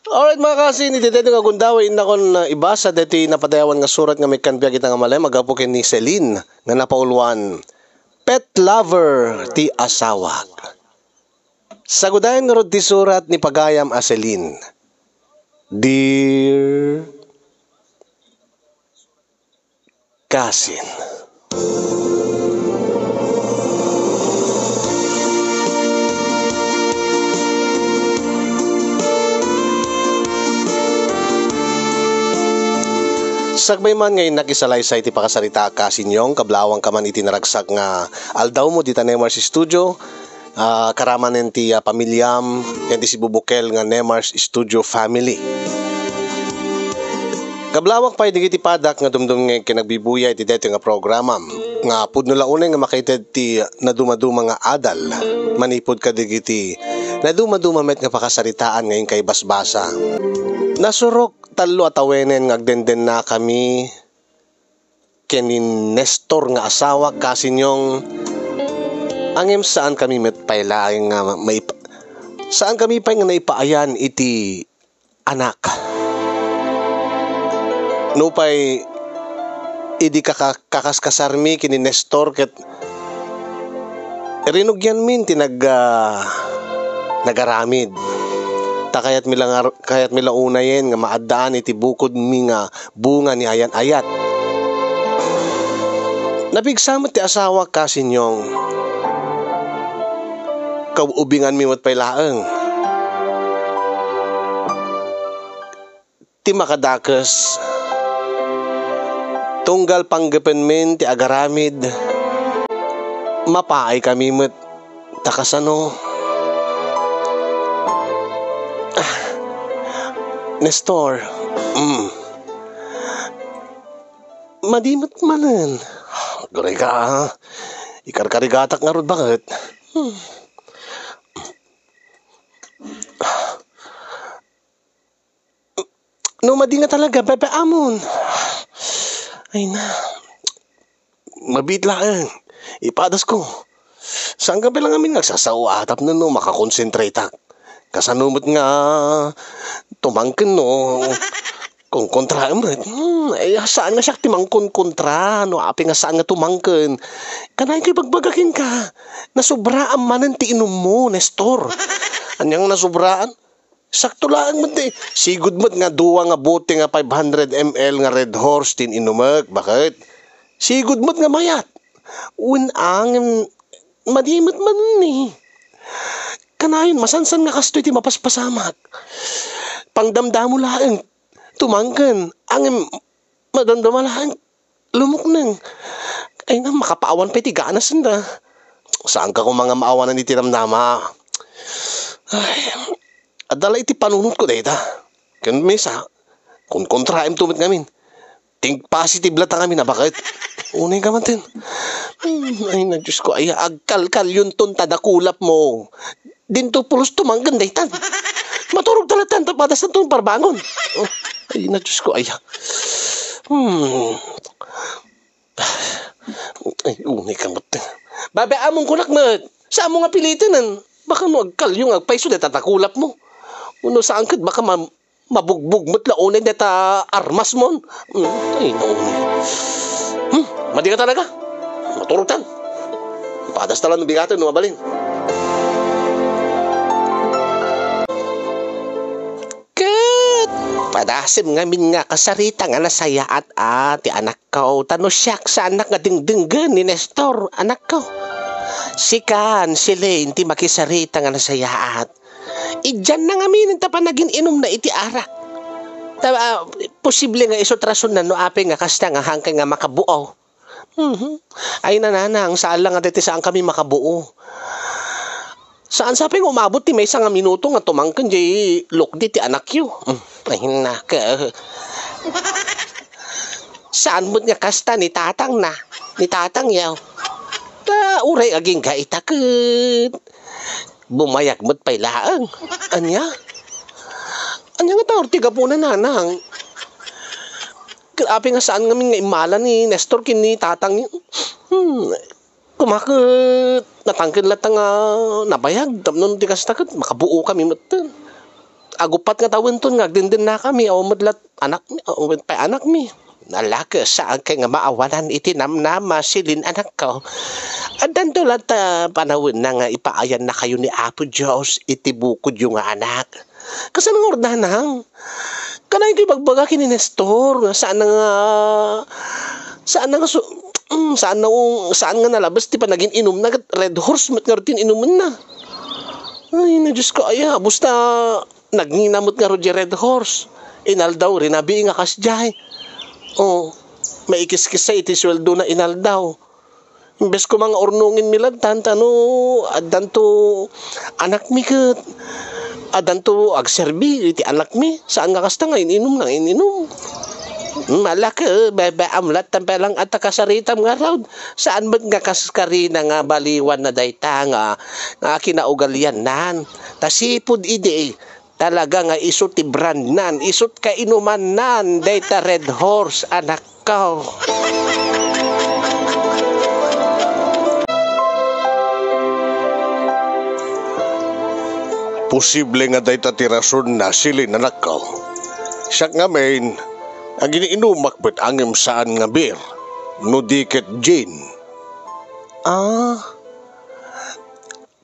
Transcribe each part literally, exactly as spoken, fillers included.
Alright, mga kasin, iti daytoy nga gundaway, innakon, uh, ibasa daytoy napadayawan nga surat nga maikkan biag ita nga malem, agapu ken ni Celine nga napauluan, "Pet lover ti asawak." Sagudayan ngarud ti surat ni pagayam a Celine. Dear Kasin. Sakbay man nga innak isalaysay ti pakasaritaak, Kasin Yong, kablawangka man iti naragsak nga aldawmo dita Nemars Studio, ah, karamanen ti, ah, pamiliam, ken ti sibubukel nga Nemars Studio family. Kablawak pay dagiti padak nga dumdumngeg ken agbibuya iti daytoy nga programam, nga pudno la unay nga makaited ti nadumaduma nga adal manipud kadagiti nadumaduma met nga pakasaritaan nga inkay basbasa. Nasurok tallo a tawenen nga agdendennakami ken ni Nestor nga asawa, Kasin Yong, ngem saankami met pay laeng nga maip-, saankami pay nga naipaayan iti anak. Nupay idi kaka-, kakaskasarmi ken ni Nestor ket rinugianmin ti nag-, ah, nagaramid. Ta kayatmi la ngar-, kayatmi la unayen nga maaddaan iti bukodmi nga bunga ni ayan-ayat. Napigsa met ti asawak, Kasin Yong. Kaubinganmi met pay laeng. Ti makadakes, tunggal panggepenmin ti agaramid, mapaaykami met. Ta kasano? Ah, Nestor, mm. Madi met manen. Agriga, ah. Ikarkarigatak ngarud, baket. Hmm. No madi nga talaga, babaamon. Ay na. Mabiit laeng. Ipadasko. Saan ka pala ngamin nga agsasao, atap na no makakonsentratak? Kasano met nga tumangken no konkontraem met? Hmm, ay, saan nga siak ti mangkonkontra no apay nga saan nga tumangken? Kanayon ko ibagbaga kenka. Nasubraam manen ti inummo, Nestor. Ania nga nasubraan? Sakto laeng met ti sigud met nga dua nga bote nga five hundred M L nga Red Horse ti in-inumek, baket? Sigud met nga mayat. Wen, ngem madi met manen ni. Kanayon, masansan nga kastoy ti mapaspasamak. Pangdamdamo laeng, tumangken, ngem madamdama laeng, lumukneng. Ay na, makapaawan pay ti ganasen da. Saanka koma nga maawanan iti namnama. Ay, adda la iti panunotko dayta. Ken maysa, konkontraem to met ngamin. Think positive la ta ngamin a baket. Unay ka man ten. Hmm, ay na, Diyos ko, ay, agkalkalyonton ta dakulapmo. Dinto pulos tumangken daytan. Maturog ta latta ta padasanton parbangon. Oh, ay na, Diyos ko, ay. Hmm. Ay, unay ka met. Babaamon kunak met. Saanmo nga piliten, baka no agkalyo nga agpayso dayta dakulapmo. Wenno saan ket baka ma-, mabugbog met la unay dayta armasmon. Hmm, ay, naunay. Hmm, madi nga talaga. Maturogtan. Padas ta la no bigaten no mabalin. Ket padasem ngamin nga kasarita nga nasayaat a ti anakko, ta no siak, saannak nga dengdenggen ni Nestor, anakko. Sikan, Celine, ti makisarita nga nasayaat. Idianna ngamin ta panagin-inumna iti arak. Ta, ah, posible nga isu ti rasonna no apay nga kasta nga haankay nga makabuaw. Mhm. Ay, nanang, saan la nga daytoy, saankami makabuo. Saan sa pay nga umabot ti maysa nga minuto nga tumangken diay lukdi ti anakyo. Mm. Ay, naka. Saan met nga kasta ni tatang na, ni tatang yaw. Ta, uray agingga ita ket bumayag met pay laeng. Ania? Ania nga taur ti gapuna, nanang? Ket apay nga saan ngamin nga immala ni Nestor ken ni tatang? Hmm, koma ket natangken latta nga nabayag tapno no di kasta ket makabuokami metten. aguppat nga tawenton nga agdendennakami, awan met lat anakmi, awan pay anakmi. Nalaka, saan kay nga maawanan iti namnama, Celine, anakko. Addanto latta panawenna nga ipaayannakayo ni Apo Dios iti bukodyo nga anak. Kasano nga urdanang? Kanayon ti ibagbaga ken ni Nestor nga saan nga, saan nga su-, mm, saan nga, saan nga nalabes ti panagin-inumna ket Red Horse met ngarud ti inumenna. Ay, na Diyos ko, aya, basta nagngina met ngarud diay Red Horse. Inaldaw, rinabii nga kasdiay. Oh, maikiskisa iti sueldona inaldaw. Imbes koma nga urnongenmi lattan, ta no, addanto anakmi ket addanto agserbi iti anakmi. Saan nga kasta nga in-inum nga in-inum. Malaka, babaam lattan pay lang adda kasaritam ngarud. Saan met nga kaskarina nga baliwanna dayta nga, nga kinaugaliannan. Ta sipud idi, talaga nga isu ti brandnan, isu ti kainumannan, dayta Red Horse, anakko. Posible nga dayta ti rasonna, Celine, anakko. Siak ngamin, agin-inumak met angem saan nga beer, no di ket gin. Ah,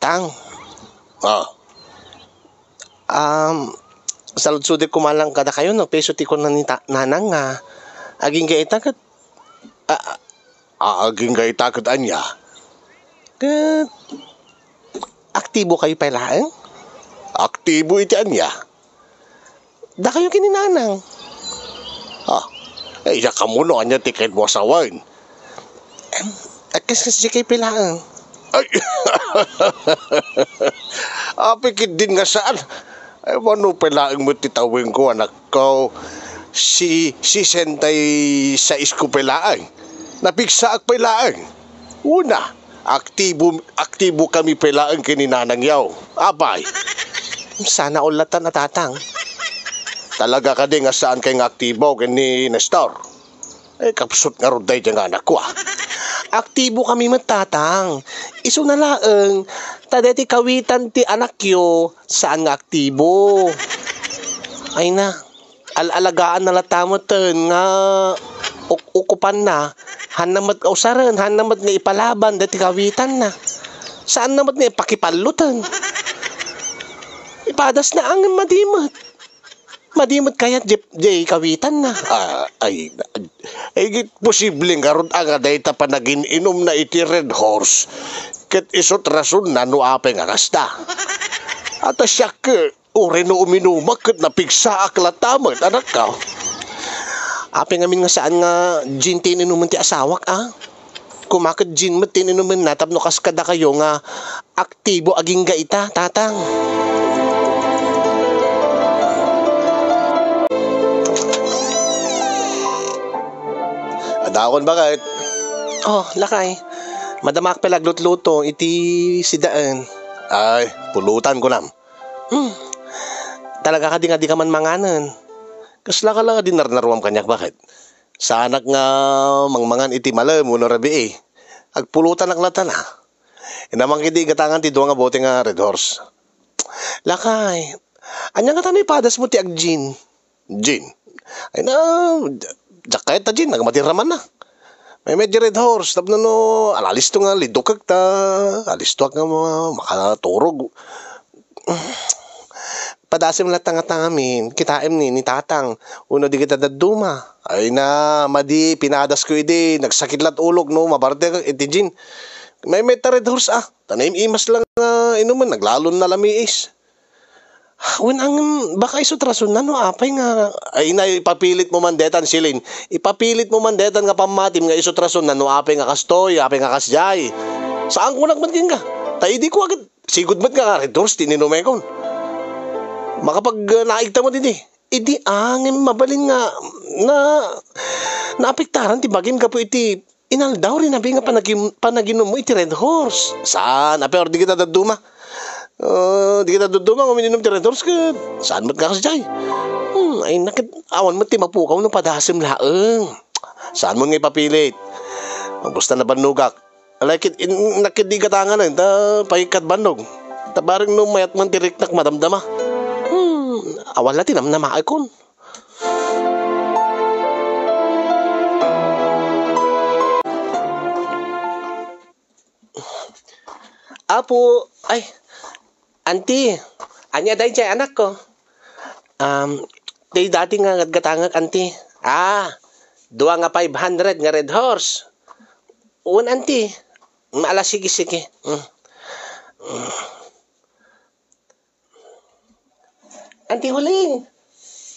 Tang. Ah. Um, saludsodek koma lang kadakayo no, isu ti kunana ni ta-, nanang nga agingga ita ket, ah, ah, agingga ita ket ania? Ket aktibo kayo pay laeng? Aktibo iti ania? Dakayo ken ni nanang. Ah, eh, iya kamo no ania ti kayatmo a sawen? Em, agkaskasdi kayo pay laeng. Ay, apay ketdin nga saan? Ay, mano pay laeng met ti tawenko, anakko? Si, sesenta y seis ko pay laeng. Napigsaak pay laeng. Una, aktibo, aktibo kami pay laeng ken ni nanangyo. Apay? Sana all lattan a, tatang. Talaga kadi nga saan kay nga aktibo ken ni Nestor? Eh, kapsut ngarud daydiay nga anakko, ah. Aktibo kami met, tatang. Isuna laeng, ta daytoy kawitan ti anakyo, saan nga aktibo. Ay na, al-alagaanna latta metten nga uk-, ukupanna, hanna met nga usaren, hanna met nga ipalaban daytoy kawitanna. Saanna met nga ipakipalloten. Ipadasna ngem madi met. Madi met kayat, Jeff, jay kawitanna. Ah, ay, ay, posible ngarud a nga dayta panagin-inumna iti Red Horse. Ket isut rasonna no apay nga kasta. At siak, uray no uminumak ket napigsaak latta met, anakko. Apay ngamin nga saan nga gin ti in-inumen ti asawak, a? Koma ket gin met ti in-inumenna tapno kas kadakayo nga aktibo agingga ita, tatang. Adakon, baket? Oh, lakay. Madamaak pay la aglutluto iti sidaen. Ay, pulutan kunam. Hmm. Talaga kadi nga dika man manganen? Kasla ka la nga dinarnaruam kaniak, baket? Saanak nga mangmangan iti malem wenno rabii. Agpulutanak lattan a. Inam man ketdi gatangan ti dua nga bote nga Red Horse. Lakay, ania ngata no ipadasmo ti ag-gin? Gin? Ay na, diak kayat ta gin, nagmadiraman na. Maymayat diay Red Horse, tapno no, alisto nga lidukek ta, alistoak nga ma-, makaturog. Padasem latta ngata ngamin, kitaem ni, ni tatang, wenno dagita dadduma. Ay na, madi, pinadasko idi, nagsakit lat ulok no, mabartek iti gin. Maymayat ta Red Horse, ah. Ta naim-imas lang nga inumen, naglalon na lamiis. Wen, ang, baka isut rasonna no apay nga, ay na, ipapilitmo man detan, Celine. Ipapilitmo man detan nga pammatim nga isut rasonna no apay nga kastoy, apay nga kasdiay. Saan kunak met kenka? Ta idi kua ket, sigud met nga Red Horse ti ininumekon. Makapag, ah, naigta met idi. Idi, ah, ngem mabalin nga na, naapektaran ti bagim gapu iti inaldaw rinabii nga panagim-, panaginummo iti Red Horse. Saan? Apay, or dagita dadduma? Ah, dagita dadduma nga uminom ti Red Horse ket saan met nga kasdiay? Hmm, ay na ket, awan met ti mapukaw no padasem laeng. Saan mo nga ipapilit? Basta nabannogak. Alay ket, in-, innak ket di gatanganen, ta pay kad bannog. Ta bareng no mayat man ti riknak madamdama. Hmm, Awan la ti namnamaekon. Apo, ay, Auntie, ania daydiay, anakko? Um, day dati nga gatgatangek, Auntie. Ah, dua nga five hundred nga Red Horse. Wen, Auntie. Mm, ala, sige, sige. Mm. Mm. Auntie Huling,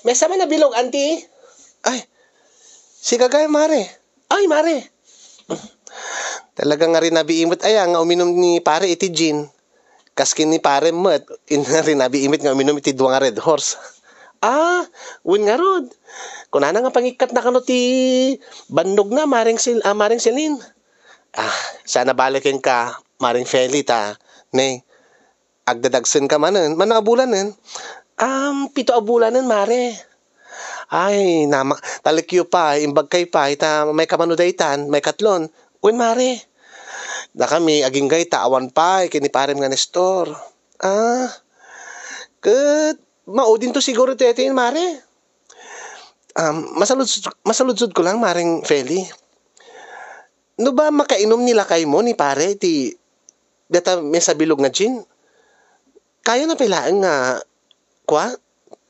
maysa man a bilog, Auntie? Ay, sika gayam, Mare. Ay, Mare. Talaga nga rinabii met aya nga uminum ni Pare iti gin. Kas ken ni Pare met, in-, rinabii met nga uminum iti dua nga Red Horse. Ah, wen ngarud. Kunana nga pangikkatna kano ti bannogna, Mareng Sil-, ah, Mareng Celine. Ah, saan a bale kenka, Mareng Feli, ta, ne, agdadagsenka manen, mano a bulanen? Um, pito a bulanen, Mare. Ay, nama-, talekyo pay, imbagkay pay, ta maikano daytan, maikatlon. Wen, Mare. Dakami, agingga ta awan pay, ken ni Parem nga Nestor. Ah, ket maudinto siguro daytoyen, Mare. Um, masaludsod, masaludsodko lang, Mareng Feli. No ba makainom ni lakaymo ni Pare ti dayta maysa bilog nga gin? Kayana pay laeng nga kua?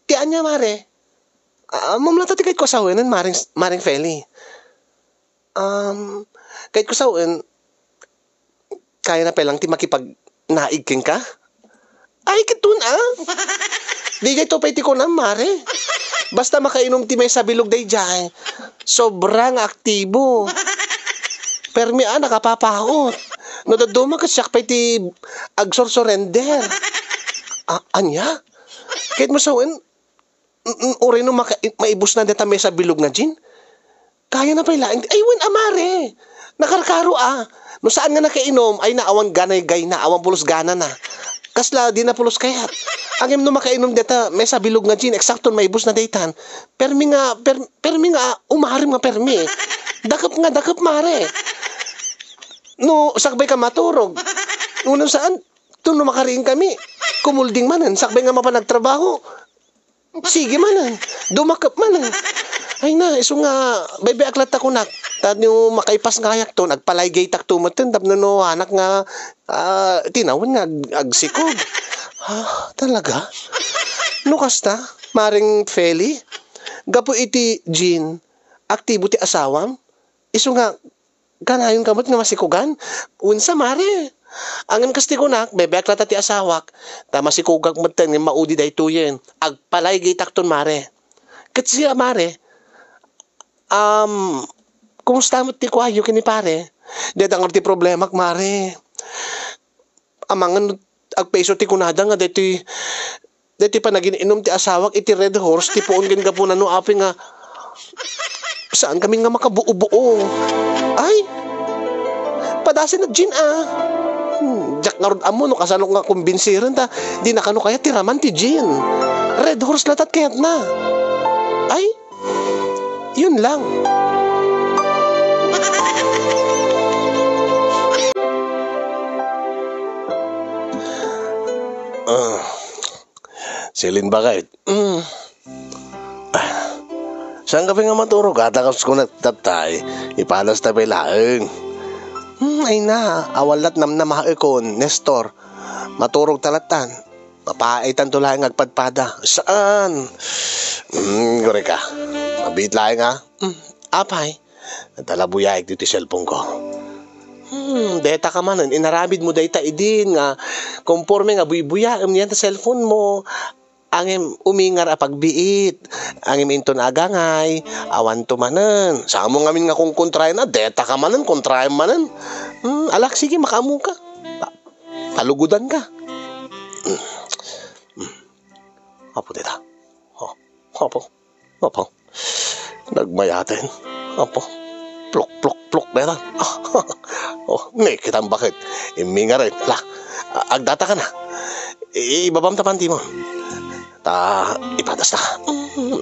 Ti ania, Mare? Ah, ammom latta ti kayatko a sawenen, Mareng, Mareng Feli. Um, kayatko sawen, kayana pay lang ti makipagnaig kenka? Ay, ket wen, ah. Daydiay to pay ti kunam, Mare. Basta makainom ti maysa bilog daydiay, sobra nga aktibo. Permi a nakapapaut. No dadduma, ket siak pay ti agsursurrender. Ah, ania? Kayatmo sawen, mm, mm, uray no maka-, maibusna dayta maysa bilog nga gin? Kayana pay laeng. Ay, wen a, Mare. Nakarkaro a. No saan nga nakainom, ay, naawan ganay gayna, awan pulos ganana. Kasla, dina pulos kayat. Ngem no makainom dayta maysa bilog nga gin, eksakton maibusna daytan. Permi nga, per-, permi nga, umarem nga permi. Dakep nga dakep, Mare. No sakbayka maturog. No, no saan, to no makariing kami, kumulding manen, sakbay nga mapan agtrabaho. Sige manen, dumakep manen. Ay na, isu nga, baybayak latta kunak. Ta no makaipas nga ayakton, agpalaygaytakto metten, tapno no anak nga, ah, tinawen nga ag-, agsikog. Ah, talaga? No kasta, Mareng Feli, gapu iti gin, aktibo ti asawam? Isu nga, kanayon ka met nga masikogan? Unsa, Mare? Ngem kas ti kunak, baybayak latta ti asawak, ta masikogak metten ngem maudi daytoyen. Agpalaygaytakton, Mare. Ket siak, Mare, um, kumusta met ti kuayo ken ni Pare? Dayta ngarud ti problemak, Mare. Amangan no agpaiso ti kunada nga daytoy, daytoy panagin-inum ti asawak iti Red Horse ti puon ken gapuna no apay nga saan kami nga makabuobuo. Ay, padasen a gin, ah. Hmm, diak ngarud ammo no kasano nga kumbinsiren ta dina kano kayat ti raman ti gin. Red Horse latta ti kayatna. Ay, Yun lang. Ah, Celine, bakit? Mm. Ah, saan ka pa nga maturog? Ata kas kunat tatay, ipadas ta pay laeng. Hmm, ay na, awan lat namnamaekon, Nestor. Maturog ta latan. Mapaaytanto laeng nga agpadpada. Saan? Hmm, guri ka. Mabiit laeng, ha? Hmm, apay? Talabuyaek ditoy cellphone ko. Hmm, deta ka manen, inaramid mo dayta idin nga konporme nga buybuyaem niyan ta cellphone mo. Ngem umingar a pagbiit. Ngem inton agangay, awanto manen. Saan mo ngamin nga konkontraen a, deta ka manen, kontraem manen. Hmm, alak, sige, makaammo ka. Kalugodan ka. Mm. Mm. Apo, dita. Oh, apo. Apo. Nagmayaten. Apo. Pluk, pluk, pluk, dita. Oh, ne, kitam bakit? Immingarin. Ala, a-, agdata ka na. I-, ibabam ta panti mo. Ta, ipadas ta. Mm.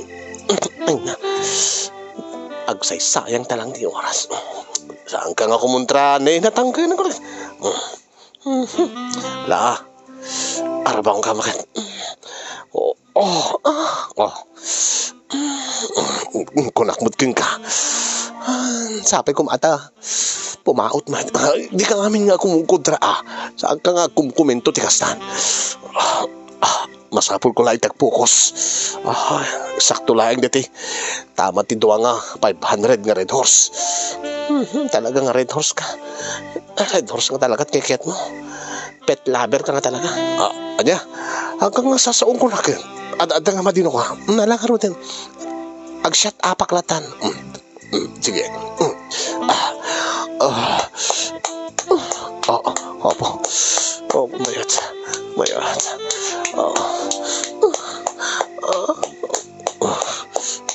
Ay, na. Agsaysayang ta lang ti oras. Saan ka nga kumontra? Ne, natangkay na ko. Mm. Mhm. La, arabang ka maket. O, Oh, ah, oh. Kunak met kenka. Ah, sapay koma ta pumaut met. Ay, dika ngamin nga kumkontra, ah. Saanka nga kumkomento ti kastan. Ah, ah, masapulko laeng ti agpukos. Ah, sakto laeng deti. Tama ti dua nga five hundred nga Red Horse. Mhm, talaga nga Red Horse ka. Red Horse nga talaga ti kayatmo. Pet lover ka nga talaga. Ah, ania? Hanggang nga sasaon ko na ken. Ad-, adda nga madino ka. Mm, ala ngaruden. Ag-shut up-ak latan. Mm, mm, sige. Mm. Ah. Ah. Ah, ah, apo. Oh, mayat. Mayat. Ah. Ah.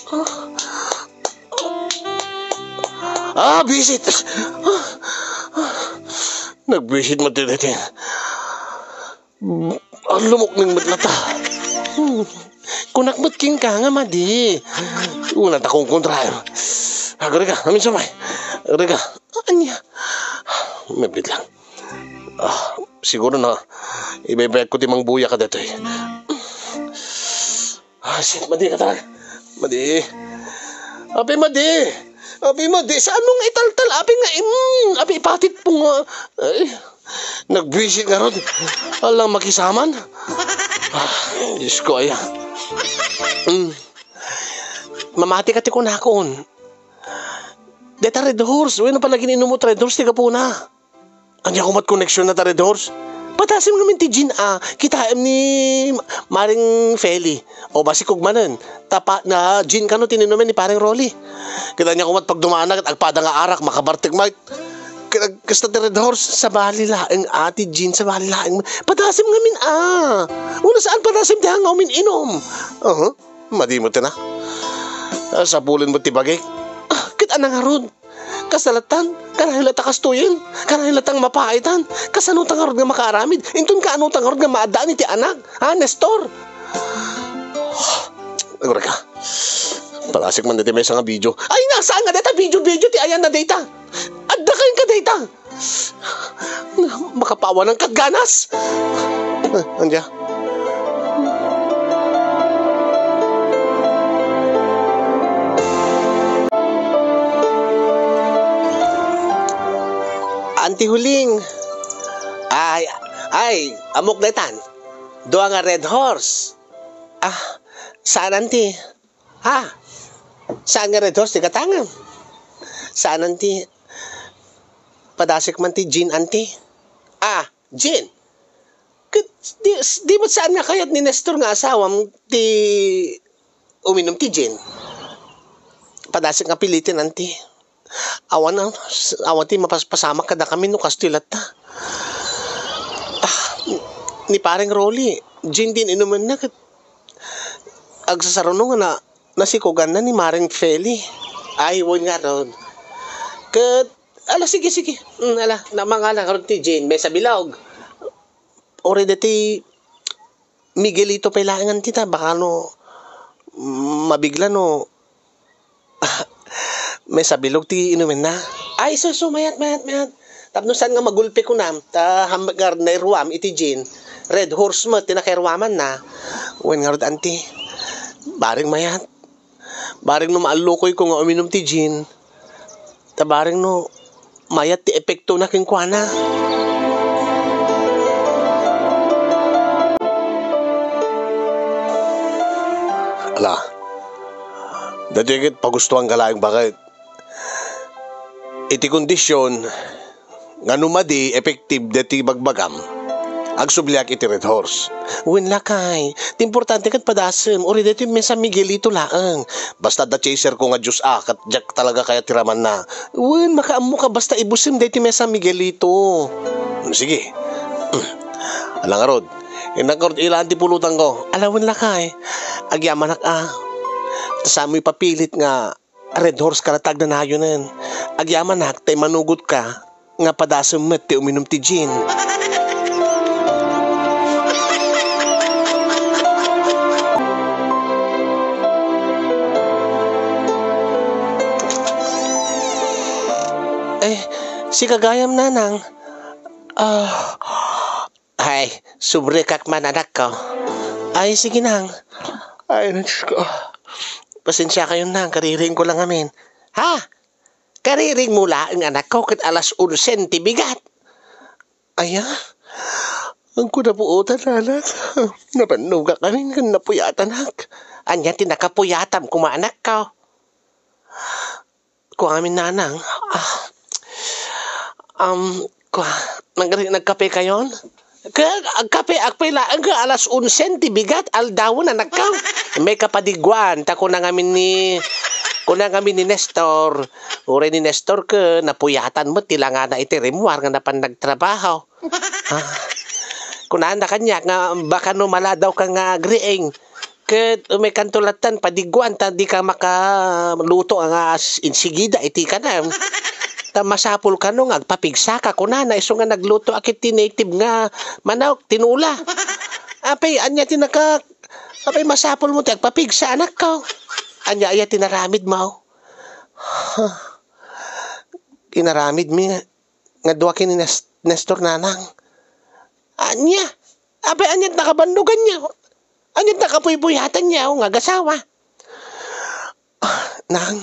Ah. Ah, bisit! Nagbisit met dayta. Ah, lumukneng met lata. Hmm. Kunak met kenka nga madi. Una ta kongkontraem. Agriga, amin samay. Agriga. Ania? Mabit lang. Ah, siguro na ibaybayad ko ti mangbuya kadatoy. Ah, shit, madi ka talaga. Madi. Api, madi. Api, madi. Saan mo nga italtal? Api nga, im, api, ipatit po nga. Ay, nagbisit nga ron. Alang makisaman. Ah, Diyos ko, aya. Mm. Mamati ka ti kunakon. Deta Red Horse. Uy, ano pala gin-inom mo Red Horse? Ti gapuna. Ania ko met connection na ta Red Horse? Padasem ngamin ti gin a kitaem ni Maring Feli. O basi kugmanen, tapa na gin kano tininumen ni Pareng Rolly. Ket ania ko met pagdumana ket agpada nga arak, makabartek met. Ket ag-, kasta ti Red Horse, sabali laeng a ti gin, sabali laeng. Padasem ngamin a. Wala saan padasem ti nga umin-inom. Aha. Madi met na. Ah, sapulen met ti bagik. Ah, ket ania ngarud? Kasla latan, kanayon latta kastoyen, kanayon latta mapaitan, kasano ta ngarud nga makaaramid, inton kaano ta ngarud nga maaddaan iti anak, ha, Nestor? Agurayka. Padasek man dayta maysa nga video. Ay, na, saan nga dayta video, video ti ayan na dayta? Adda kayon ka dayta. Makapawanan kat ganas. Ah, ania? Auntie Huling. Ay, ay, ammok daytan. Dua nga Red Horse. Ah, saan, Auntie? Ah, saan nga Red Horse ti gatangem? Saan, Auntie? Padasek man ti gin, Auntie. Ah, gin. Ket di, di met saan nga kayat ni Nestor nga asawam ti uminom ti gin? Padasek nga piliten, Auntie. Awan, awan ti mapaspasamak kadakami no kastoy latta. Ah, ni Pareng Rolly, gin ti inumenna ket agsasaruno nga na, nasikoganna ni Mareng Feli. Ay, wen ngarud. Ket, ala, sige, sige. Mm, ala, na, mangala ngarud ti gin, maysa bilog. Uray daytoy Miguelito pay laeng, Auntie, ta baka no, mm, mabigla no, maysa bilog ti inumenna. Ay, isu, isu, mayat, mayat, mayat. Tapno saan nga magulpi kunam, ta hammek nga nairuam iti gin, Red Horse met ti nakairuamanna. Wen ngarud, Auntie, bareng mayat. Bareng no maallukoyko nga uminom ti gin, ta bareng no mayat ti epektona kenkuana. Ala, daytoy ket pagustuanka laeng baket. Iti kondisyon nga no madi, effective daytoy bagbagam, agsubliak iti Red Horse. Wen lakay, ti importante ket padasem, uray daytoy maysa Miguelito laeng. Basta adda chaser ko nga juice a, ket diak talaga kayat ti ramanna. Wen, makaammo ka basta ibusem daytoy maysa Miguelito. Hmm, sige. Ala ngarud, innak ngarud ilaan ti pulutanko. Ala wen lakay, agyamanak a. Ta saan mo ipapilit nga Red Horse ka latta agnanayonen. Agyamanak ta imanugotka nga padasem met ti uminom ti gin. Eh, sika gayam, nanang. Ah, Ay, subrekak man, anakko. Ay, sige nang. Ay, Diyos ko. Pasensya kayo nang, kariring ko lang amin. Ha? Kariring mo laeng anakko ket alas onsen ti bigat. Aya? Agko napuotan, anak. Nabannogak amin ken napuyatanak. Ania ti nakapuyatam koma, anakko? Kuamin nanang, ah, um, kua, nagri-, nagkape kayon? Ka-, agkape, agpay laeng ka alas onsen ti bigat, aldawen, anakko. May kapadiguan, ta kuna ngamin ni, kuna ngamin ni Nestor. Uray ni Nestor ka, napuyatan met ti langana iti rimmuar nga napan nagtrabaho. Ah, kunana kaniak nga baka no maladaw ka nga agriing, ket umay kanto lattan padiguan ta di ka makaluto nga as-, insigida iti kanam. Ta masapul kano nga agpapigsa ka, kunana, isu nga nagluto a ket ti native nga manok, tinula. Apay, ania ti naka-, apay, masapul mo ti agpapigsa, anakko. Ania aya ti naramid mo? Inaramid mi nga, nga dua ken ni Nes-, Nestor, nanang. Ania? Apay, aniat nakabannogan niya? Aniat nakapuypuyatan niya nga agasawa? Ah, nang,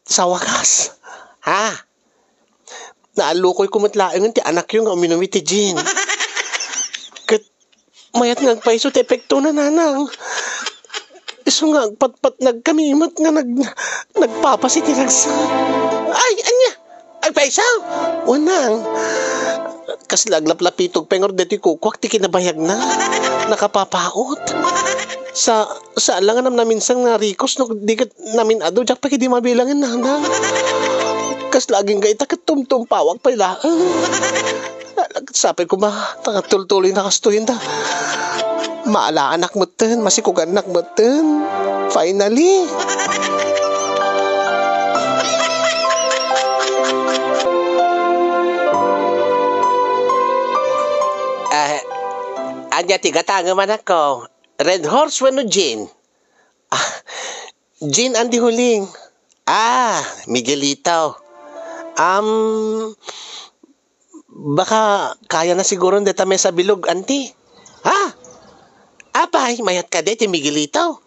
sa wakas. Ha? Naallukoyko met laengen ti anakyo nga uminum iti gin. Ket mayat nga agpayso ti epektona, nanang. Isu nga agpatpatnag kami met nga nag-, nagpapas iti ragsak. Ay, ania? Agpayso? Wen nang. Kasla aglaplapitog pay ngarud daytoy kukuak ti kinabayagna. Nakapapaut. Sa, saan la nga namnaminsan nga rikos no di ket namin-adu, diak pay ketdi mabilangen, nanang. Kasla agingga ita ket tumtumpawak pay laeng. Sapay koma, ta tultuloy na kastoy da. Maalaanak metten, masikugannak metten. Finally. Ah, ania ti gatangem, anakko? Red Horse wenno gin? Ah, gin, Auntie Huling. Ah, Miguelito. Am, baka kayana siguro deta mesa bilog, Auntie. Ha? Apay, mayat kadi ti Miguelito?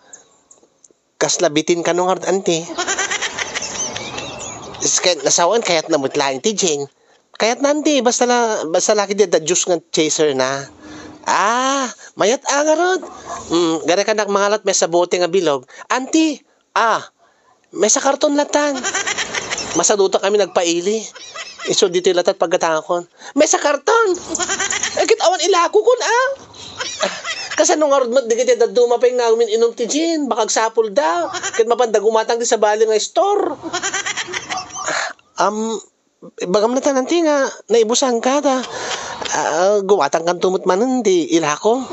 Kasla bitin kano ngarud, Auntie? Is-, kay-, nasawen, kayatna met laeng ti gin. Kayatna, Auntie, basta la, basta la ketdi adda juice nga chaser na. Ah, mayat a ngarud. Mm, gari ka nak mangalat mesa bote nga bilog. Auntie, ah, mesa karton lattan. Masaduta kami nagpaili. Isu ditoy lattan paggatangakon. Mesa karton! Agit awan ilakokon, ah! Kasano ngarud met dagiti dadduma pay nga umin-inum ti gin? Baka agsapulda. Ket mapanda gumatang ti sabali nga store. Am, ibagam lattan, Auntie, nga naibusanka ta, ah, gumatangkanto met manen ti ilako.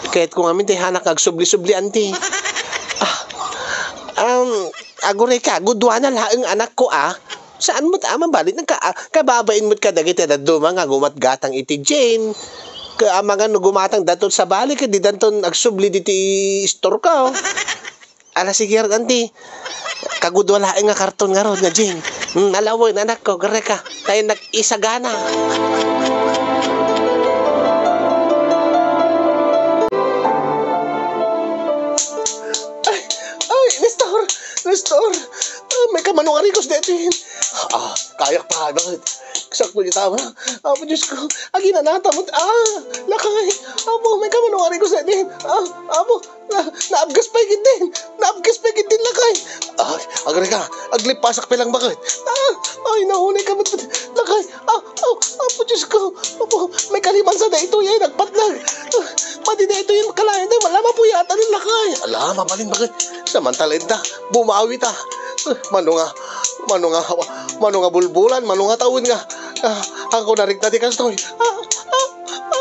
Kayatko ngamin ti hanak nga agsubli-subli, Auntie. Ah, um, agurayka, guduana laeng, anakko, ah. Saan met a mabalin nga ka-, ah, kababain met kadagiti dadduma nga gumatgatang iti gin. Ket amangan no gumatangdanton sabali ket didanton agsubli ditoy istorko. Ala, sige, Auntie. Kagudua laeng nga karton ngarud nga gin. Hmm, ala wen, anakko, gareka. Tayo nag-isagana. Ay, ay, Nestor! Nestor! Ah, may kamano nga rikos daytoy. Ah, kayak pa, bakit? Sakto di tama. Apo, Diyos ko. Aginanata mo. Ah, lakay. Apo, may kamano nga rikos daytoy. Ah, apo. Na, naabgas pay ketdin. Naabgas pay ketdin, lakay. Ay, agreka. Aglippasak pay lang, bakit? Ah, ay, naunay ka met, lakay. Ah, oh, Apo Diyos ko. Apo, may kalimansa daytoy ay nagpatnag. Ah, madi daytoy yung kalayan na wala mapuyatan yung lakay. Ala, mabalin, bakit? Samantala inta, bumawi ta. Ah, mano nga, mano nga, mano nga bulbulan, mano nga tawen nga. Ah, ako narikna ti kastoy. Ah, ah,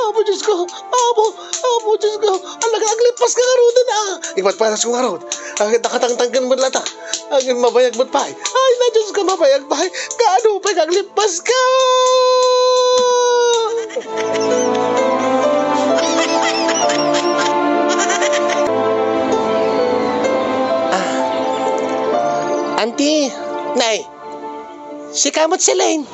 Apo Diyos ko. Apo, Apo Diyos ko. Ala, aglippas ka ngaruden, ah. Ipatpatas ko ngarud. Ang nakatangtangken met lata. Ang mabayag met pay. Ay, na Diyos ko, mabayag pay. Kaano pay kaglippas ka? Ah. Auntie, nay, sika met, Celine.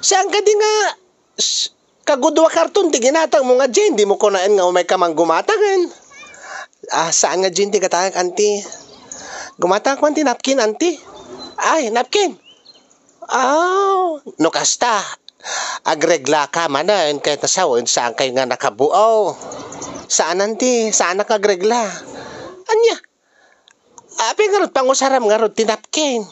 Saan ka di nga s-, Kagudua karton ti ginatangmo nga Jane, dimo kunaen nga umayka man gumatangen. Ah, saan nga Jane ti gatangek, anti? Gumatangek man ti napkin, anti. Ay, napkin. Aw, no kasta, agreglaka manen ket sawen saankayo nga nakabuaw. Saan, anti, saanak nga agregla. Ania? Apay ngarud, pangusaram ngarud ti napkin.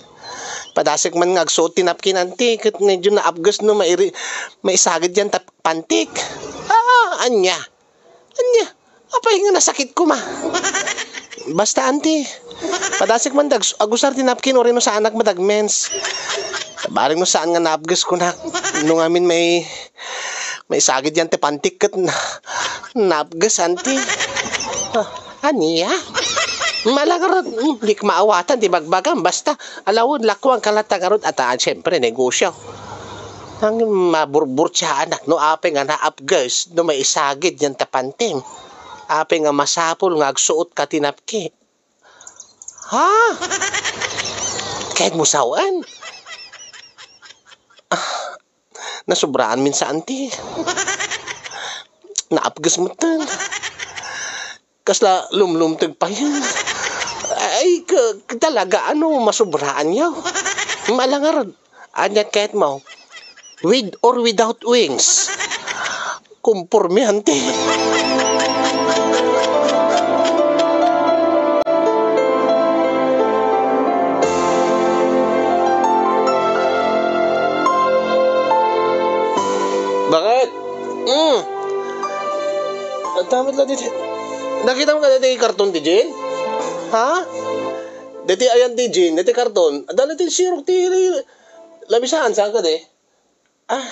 Padasek man nga agsuot ti napkin, anti, ket medyo naapges no mairi-, maisagid yan ta pantik. Ah, ania? Ania? Apay nga nasakit koma. Basta, anti, padasek man dag-, agusar ti napkin, uray no saanak madagmens. Bareng no saan nga naapges kunak. No ngamin may, maisagid yan ti pantik ket na-, naapges, anti. Ah, ania? Malangarot, hmm, di maawatan ti bagbagam. Basta, alawod, lakuan ka latta ngarud. Ata, siyempre, negosyo. Ang maburburtiaanak no apay nga naapges no maisagid yan ta pantim. Apay nga masapul nga agsuot ka ti napki. Ha? Ket musawen? Ah, nasubraan minsan ti. Naapges metten. Kasla lumlumteg pa yan. Ay, ka, talaga, ano, masubraan yaw. Malangar, anya ket mo? With or without wings? Kumporme, ante. Bakit? Mm. Ang damit lang dito. Nakita mo ka dati karton ti Jin? Ha? Dati ayan ti Jin, dati karton. Adala ti sirok ti lamisaan, saan ka di? Ah,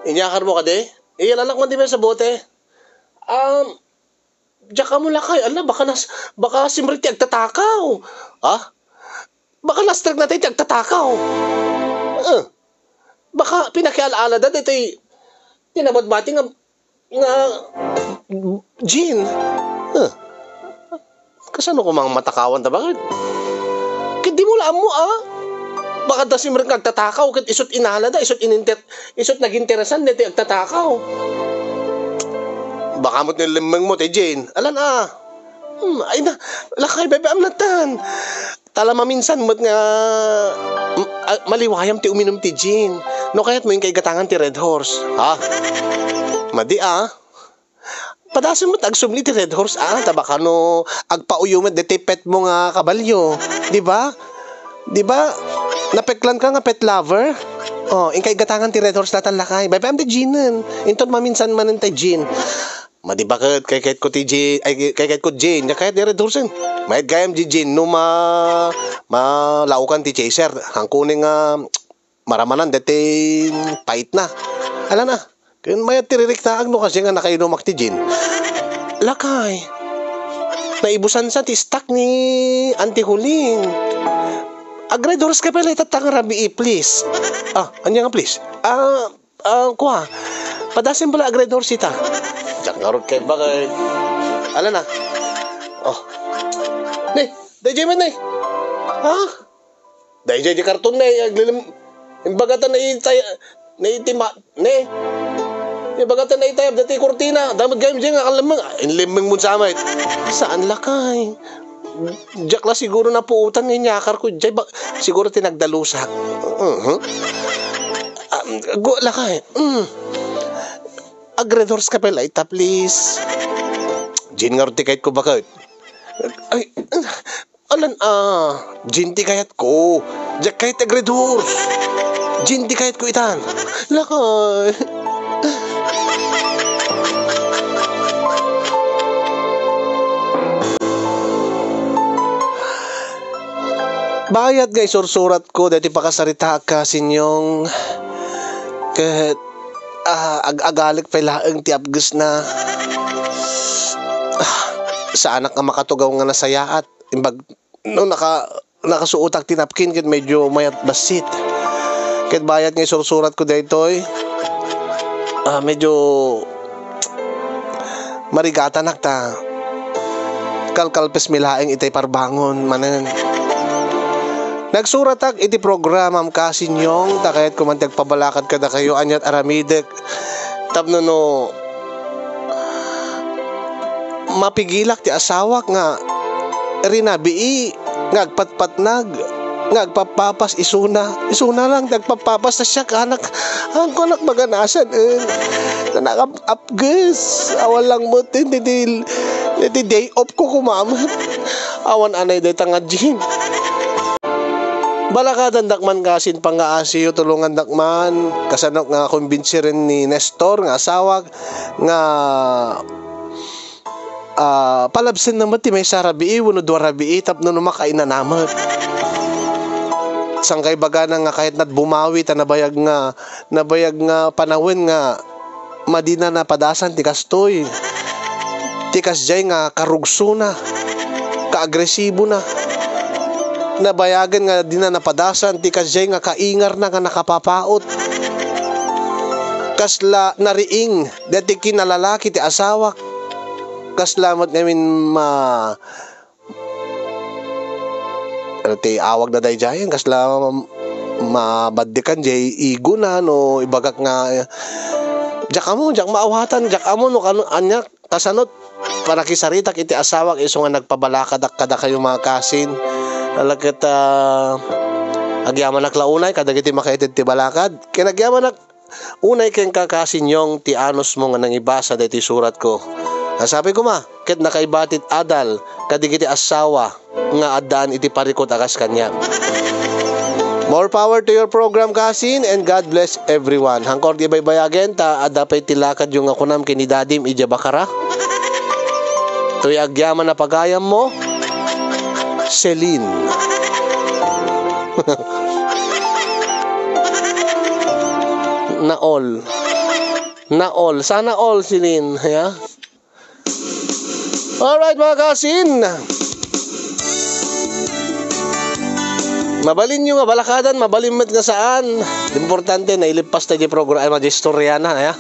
inyakar mo ka di? Iyalanak man di ba sa bote? Um, diyak ka mo lakay. Ala, baka nas-, baka simrit ti agtatakaw. Ha? Baka nastrek na tayo ti agtatakaw. Eh, baka pinakial-ala da ditoy tinabatbati nga, nga Jin. Eh, kasano ko mang matakawan ta bakit? Ket di mo la ammo, ah. Baka da simrek nga agtatakaw, ket isut inala da, isut ininter-, isut naginteresan ditoy agtatakaw. Baka mo't nilemmeng mo, ti Jin. Alan, ah. Hmm, ay na, lakay, bebe, amnatan. Tala maminsan met nga, m-, a-, maliwayam ti uminum ti gin. No kayat mo, inkay gatangan ti Red Horse. Ha? Madi, ah. Padasem met agsubli ti Red Horse, ah. Ta baka no agpauyo met deti pet mo nga kabalyo. Di ba? Di ba? Napeklan ka nga pet lover? Oh, inkay gatangan ti Red Horse latan lakay. Bay, payam ti ginen. Inton maminsan manen tay gin. Madi baket, kayat ko ti Jin, ay, kayat ko Jin, ya kayat ni Red Horse. Mayat gayam di Jin, no ma-, malaukan ti chaser. Hangkuning, ah, maramanan, deti pait na. Ala na, ken mayat ti ririktaag no kasi nga nakainumak ti Jin. Lakay, naibusan sa ti stock ni Auntie Hulin. Ag-Red Horse ka pala, itatang rabii, please. Ah, anya nga, please? Ah, Ah, kuha. Padasem bala a Red Horse ita. Diak ngarud kay bagay. Ala na. Oh. Ne, dayjay met ne. Ha? Dayjay di karton ne, aglilim. Imbagatan na itay, na itima, ne. Imbagatan na itayab dati kurtina. Damod gayam diyan nga kalemmeng. Ah, inlemmeng mo sa amay. Saan lakay? Diak la siguro napuutan nga inyakar ko. Diay ba, siguro ti nagdalusak. Mhm. Ah, go, lakay. Mm. Ag-Red Horse ka pala ita, please. Jin nga ti kayat ko bakit? Ay, alan, ah, Jin ti kayat ko. Diak kayat ag-Red Horse. Jin ti kayat ko itan. Lakay. Bayat nga isursurat ko daytoy pakasaritaak, Kasinyong, ket, ah, ag-agalik pay laeng ti apgesna. Ah, saanak nga makatugaw nga nasayaat. Imbag no naka-, nakasuotak ti napkin ket medyo mayat bassit. Ket bayat nga isursurat ko daytoy, ah, medyo marigatanak ta kalkalpesmi laeng itay parbangon manen. Nagsuratak iti programam, Kasinyong, ta kayatko man ti agpabalakat kadakayo, aniat aramidek Tapno no mapigilak ti asawak nga rinabii, nga agpatpatnag, nga agpappapas isuna. Isuna lang ti agpappapas, ta siak, anak, ang kunak maganasan, eh. Nga nakap-, apges. Awan lang mo, ti, ti, ti, ti day off ko, kumam. Awan anay dayta nga gym. Balakadandak man kasin, pangaasiyo, tulongandak man. Kasano nga kumbinsiren ni Nestor nga asawak nga, ah, palabsen na met ti maysa rabii wenno dua rabii tapno no makainana met. Saan kay bagana nga kayatna bumawi ta nabayag nga, nabayag nga panawen nga madina napadasan ti kastoy. Ti kasdiay nga karugsona, kaagresibona. Nabayagen nga dina napadasan ti kasdiay nga kaingarna nga nakapapaut. Kasla nariing daytoy kinalalaki ti asawak. Kasla met ngamin ma-, ano ti awagna daydiay? Kasla mabaddikan diay igona no ibagak nga, "Diak ammo, diak maawatan, diak ammo no kano, ania, kasano ti panakisaritak iti asawak isu nga nagpabalakadak kadakayo, mga kasin." Ala ket, ah, agyamanak la unay kadagiti makaited ti balakad. Ken agyamanak unay kenka, Kasin Yong, ti anusmo nga nangibasa daytoy suratko. Nasapi koma, ket nakaiba ti adal kadagiti asawa nga addaan iti parikut a kas kaniak. More power to your program, Kasin, and God bless everyone. Hangko ti baybayagen, ta adda pay ti lakadyo nga kunam ken ni Dadim idiay Bacara. Toy agyaman a pagayammo, Celine. Na all. Na all. Sana all, Celine. Ya? Alright, mga kasin. Mabalinyo nga balakadan, mabalin met nga saan. Importante, nailippas tayo di programa, di istorya na, ya?